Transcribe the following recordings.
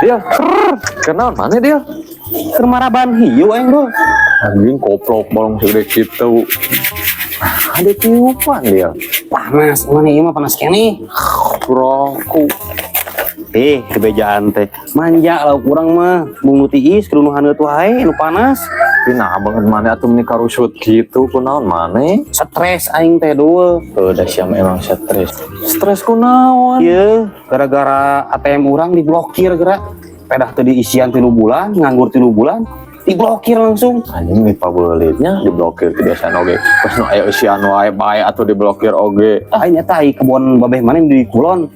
Dia, kenal mana dia? Keur maraban hiu aing dul. Anjing koplok bolong segede gitu. Ada tiupan dia. Panas, mana ieu mah panas keneh. Roku. Eh, kebejaan teh. Manja lauk urang mah, bung nu tiis kudu nu haneut wae nu panas. Tapi nah banget mana atuh meni karusut gitu kunaon mana? Stres aing teh dul. Udah siam emang stres. Stres kunaon? Ieu gara-gara ATM urang diblokir gerak. Pedah teu diisian 3 bulan, nganggur 3 bulan, diblokir langsung. Anjing nih pabelitnya diblokir kebiasaan oge. Pas nu aya eusian wae bae atuh diblokir oge. Ah, ini eta ai kebon babeh maneh di kulon.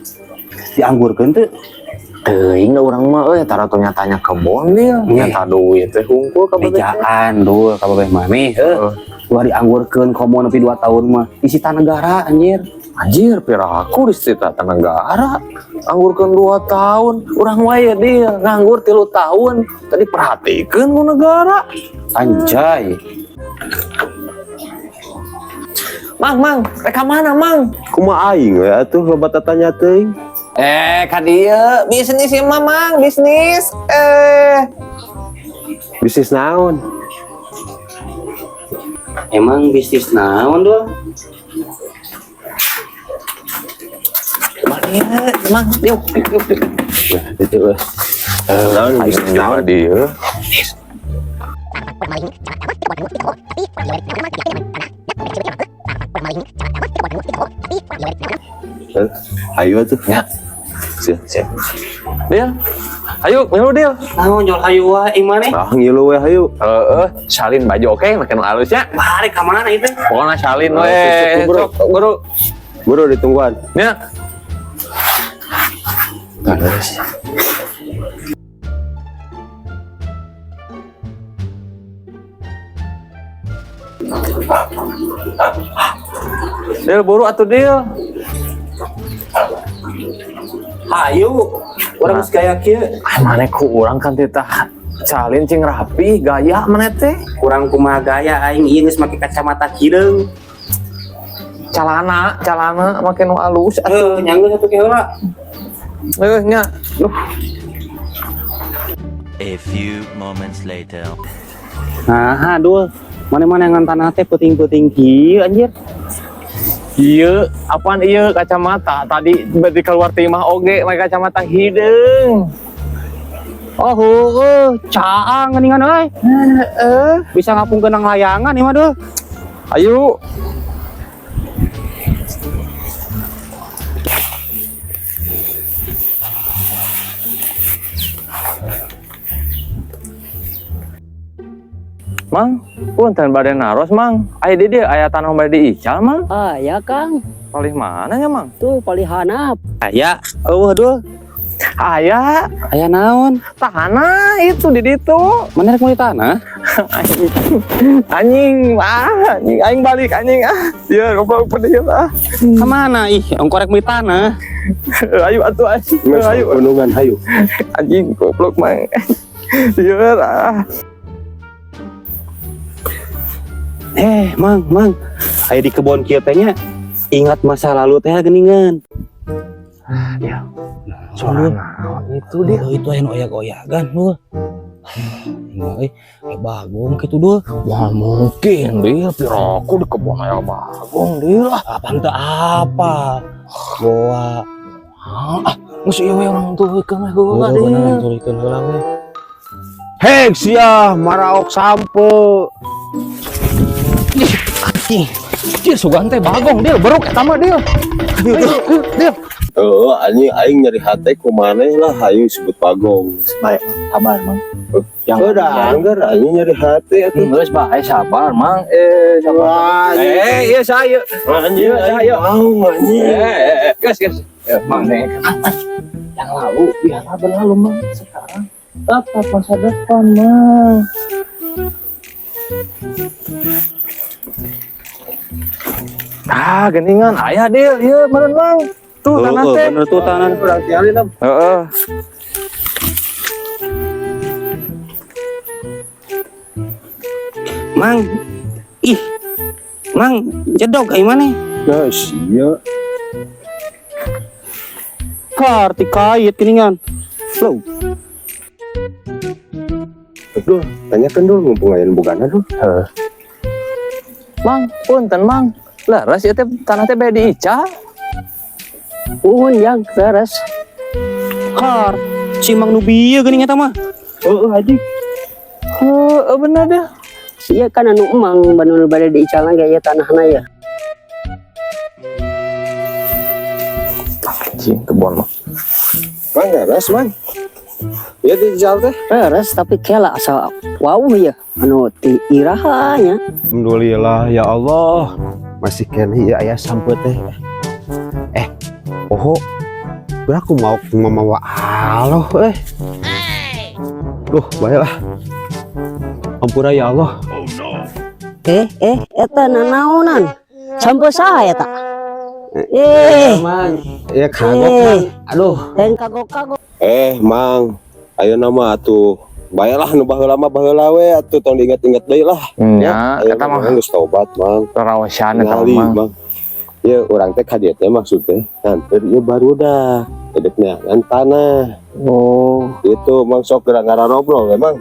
Dianggurkeun teu. Teuing da urang mah euy tara tuh nyatanya kebon dia. Iya. Nyata duit teh hungkul ka babeh. Bejaan dul ka babeh maneh heuh. Heeh. Ulah dianggurkeun komo nepi 2 tahun mah. Disita negara anjir. Anjir, piraku disita negara. Anggurkeun 2 tahun, urang wae dia nganggur 3 tahun. Tadi perhatikeun ku negara. Anjay. Mang, mang, rek ka mana, Mang? Kumaha aing we atuh loba tatanya teuing. Eh, ka dieu bisnis ieu mah, Mang, bisnis. Bisnis naon? Emang bisnis naon dul? Mang, ieu, Mang, yuk, yuk, yuk, yuk. Nah, itu we. Naon bisnis naon? Dieu. Eh, Ayo atuh. Ya. Siap, siap. Dil. Ayo, ngilu Dil. Naon jol hayu wae aing maneh? Ah, ngilu we hayu. Heeh, salin baju oke, makin halus ya. Balik ka mana itu? Pokoknya salin Oh, we. sip, bro. Sok, bro. Buru ditungguan. Ya. Terus. Dil buru atuh Dil. Hayu. Urang geus gaya kieu. Ah, mana ku urang kan titah salin cing rapi gaya mana teh. Kurang kumaha gaya aing ieu geus make kacamata hideung. Calana, calana make nu alus atuh. Heuh, nyanggeus atuh ke heula. Heuh nya. Duh, A few moments later. Nah, dul. Mana-mana yang tanah teh peuting-peuting kieu anjir. Ieu, apaan ieu kacamata? Tadi berarti keluar timah oge make kacamata hideung. Oh, heueuh, caang geuningan euy. Heeh. Bisa ngapungkeun nang layangan ieu mah dul. Ayo. Mang, punten bade naros, Mang. Aya di dieu aya tanah bade diical, Mang. Ah ya Kang, Palih mana nya, Mang? tuh paling hanap. Aya, eueuh dul. Aya Aya naon? tanah itu di ditu. Mana rek meuli tanah? Anjing, ah, anjing aing balik anjing ah. Ieu goblok pedih ah. Ka mana ih, ongko rek meuli tanah. Ayo atuh anjing. Geus Ayo gunungan hayu. anjing goblok mang. Ieu ah. Eh, Mang, Mang. Aya di kebon kieu teh nya. Ingat masa lalu teh geuningan. Ya. Soalnya naon itu dia. Oh, itu aya nu oyak-oyagan dul. Enggak euy, aya bagong kitu dul. Wah mungkin dia piraku di kebun aya bagong dia lah. Apaan teu apa? Goa. Ah, geus ieu we urang tuluhkeun we heula Oh, dia. bener tuluykeun heula we. Hek sia maraok sampe. Anjing. Anjir sugan teh bagong dia beruk eta mah dia. Ayo, dia. Heeh, anjing aing nyeri hate ku maneh lah hayu sebut bagong. Baik, sabar mang. Yang Udah, anggar anjing nyeri hate atuh. Geus bae sabar mang. Sabar. Wah, anjing. Iya saya. Anjing, Iya, aing saya. mau anjing. Gas gas. Mang nih. Yang lalu biarlah berlalu mang. Sekarang tetap masa depan mang. Ah, geningan aya deal, ieu meureun mang. Tuh tanah Heeh, teh. bener tuh tanah. Urang tialin am. Heeh. Mang. Ih. Mang, jedog ai maneh? Nah, sia. Kar tikait geuningan. Loh, Duh, tanyakan dulu mumpung aya nu bogana dulu. Mang, punten, Mang. Leres ieu teh tanah teh bade diical? Uhun, Jang, leres. Kar. Si Mang nu bieu geuning eta mah. Heeh, Haji. Heeh, bener deh. Iya kan anu emang banu bade diicalan ge ieu tanahna ya. Anjing, kebon mah. Mang, leres, Mang. Ya diical teh. Leres, tapi kela asa wawuh ya anu ti iraha nya. Alhamdulillah ya Allah. Masih keneh ya aya sampeu teh. Eh, oh. Berapa aku mau mamawa aloh eh. Duh, baiklah. Ampura ya Allah. Eh eh, eta nanaonan? Sampeu saha eta? Eh, Mang, ya kagok, Eh. Mang. Aduh. Dan kagok-kagok. Eh, Mang. Ayo nama atuh. Baiklah nu baheula mah baheula we atuh, tong diinget-inget deui lah. Nya, ayo eta mah geus tobat, Mang. Rawasan eta Ngali, mah. Mang. Ya urang teh ka dieu teh maksudnya nganter ieu barudak. Edeknya ngan tanah. Oh, Itu Mang, sok geura ngarobrol memang.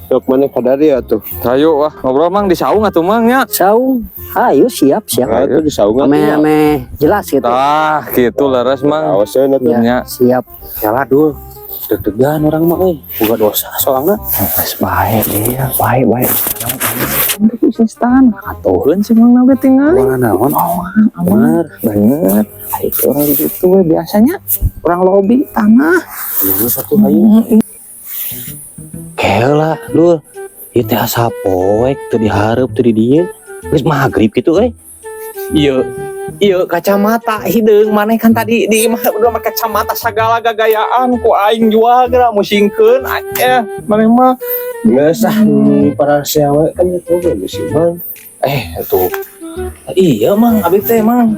Sok maneh ka dieu atuh. Hayu wah ngobrol, Mang, di saung atuh, Mang, nya. Saung. Ayo, siap, siap. Nah, itu di saungan. Ame ame jelas gitu. Tah, gitu leres, Mang. Awaseun atuh. Ya, Nya. siap. Yalah, dul. Deg-degan urang mah euy. Boga dosa soalna. Geus bae dia, bae bae. Untuk bisnis tanah, atuheun si Mang nabe tingali. Mana naon? Oh, aman. Bener. Ari orang di situ we biasanya orang lobi tanah. Bener satu hayu. Kela, dul. Ieu teh asa poek teu dihareup teu di dieu. Geus magrib kitu euy. Iya, iya kacamata hideung maneh kan tadi di imah udah make kacamata segala gagayaan ku aing jual geura musingkeun eh maneh mah. Geus ah, para sewa kan itu ge geus, Mang. Eh, itu iya, Mang, abi teh, Mang,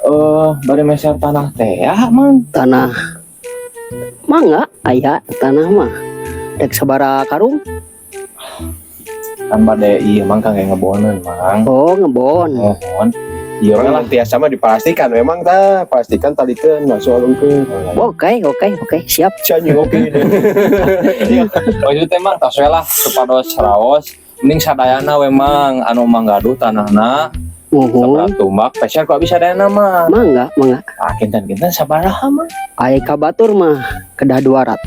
eh, bade meser tanah teh ya, Mang. Tanah. Mangga, aya tanah mah. Dek sabaraha karung? Kan bade iya, Mang, kangge ngeboneun, Mang. Oh, ngebon. Mohon iya Orang lah. Tiasa mah dipastikan memang tah, pastikan talikeun masuk alungkeun. Oke, siap. Canyi oke deh. Maksudnya, Mang, tos we lah supados raos mending sadayana we, Mang, anu Mang gaduh tanahna Muhun. sabaraha tumbak peser ku abi sadayana, Mang. Mangga, mangga. Ah, kinten-kinten sabaraha, Mang? Ai ka batur mah kedah 200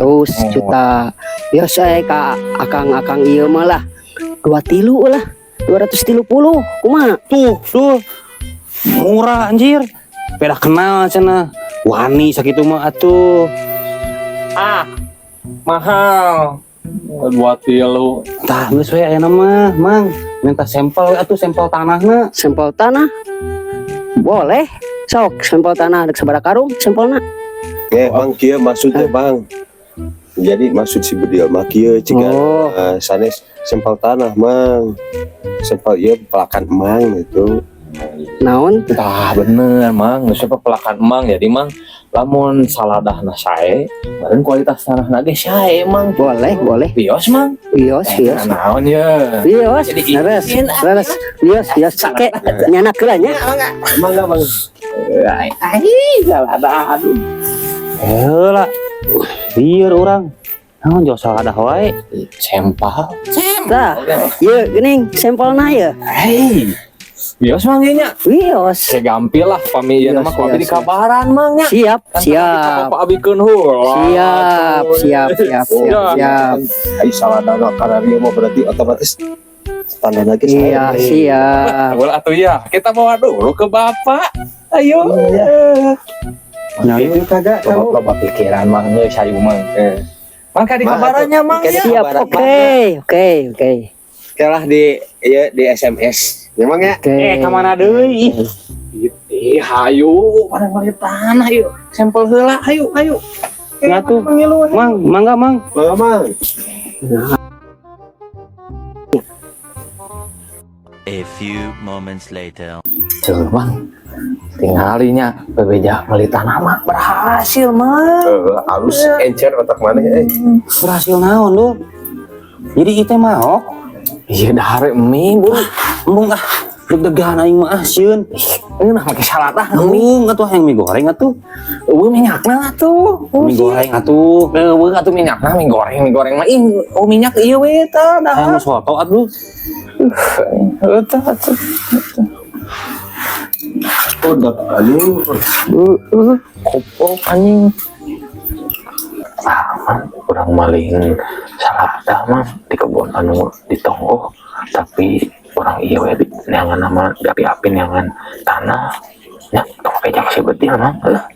juta. Biasa ka akang-akang ieu mah lah. Dua tilu lah. 230. Kumaha? Tuh, dul. Murah anjir. Beda kenal cenah. Wani sakitu mah atuh. Ah, mahal 23. Tah geus we aya mah, Mang. Minta sampel we atuh, sampel tanahna. Sampel tanah. Boleh. Sok sampel tanah dek sabaraha karung sampelna? Eh, Mang, kieu maksudnya, Bang. Jadi maksud si Bedil mah kieu cigana. Oh. Sanes sampel tanah, Mang. Sampel ieu pelakan Emang gitu. Naon? Tah bener, Mang, geus pelakan Emang, jadi Mang lamun saladahna sae, meureun kualitas tanahna ge sae, Mang. Boleh, boleh. Wios, Mang. Wios, wios. Eh, naon ya? Wios, Jadi leres, izin, leres. Wios, wios. Ke nyanak heula nya. Emang enggak, Bang? Ai, saladah, aduh. Heula. Biar urang. Naon jauh salah wae. Sempal. Tah, ieu geuning sampelna ya. Hei. Wios, Mang, ieu nya. Wios. Saya gampil lah pami ieu Wios, mah ku abi wios, dikabaran, Mang, nya. Siap, Kan siap. Pak abikeun heula. Siap, siap, siap, siap, siap. Ai saladana karena dia mah berarti otomatis standar lagi. Iya, siap. Boleh atuh ya. Kita bawa dulu ke bapak. Ayo. Nah, Itu kagak kamu. Loba pikiran, Mang, geus hayu, Mang. Eh. Mang ka di Mang, kabarannya, Mang, ya. Siap, oke. Oke lah di ya di SMS. Memang ya. Oke. Eh, ka mana deui? Ih. Ih, hayu, pada beli tanah yuk. Sampel heula, hayu, hayu. Nggak tuh. Mang, mangga, Mang. Mang, Mang. A few moments later. Tuh, Bang. Tinggalinya bebeja beli tanah mah berhasil, Mang. Eh, halus encer otak mana eh. Berhasil naon, Dul? Jadi itu maok. Iya, dahar mie, Bu. Embung ah. Deg-degan aing mah, ah, sieun. Ngeunah make salad ah. Embung atuh, hayang mie goreng atuh. Euweuh minyakna atuh. Mie goreng atuh. Euweuh atuh minyakna, mie goreng, mie goreng mah ih, oh minyak ieu we tah dah. Hayang soto atuh. Eta atuh. Udah anjing. Heeh, koplok anjing. Ah, man, urang maling salada mah di kebun anu di tonggoh, tapi urang ieu we neangan nama di api-api, neangan tanah nya, tong pejak si bedil, Mang. Heuh.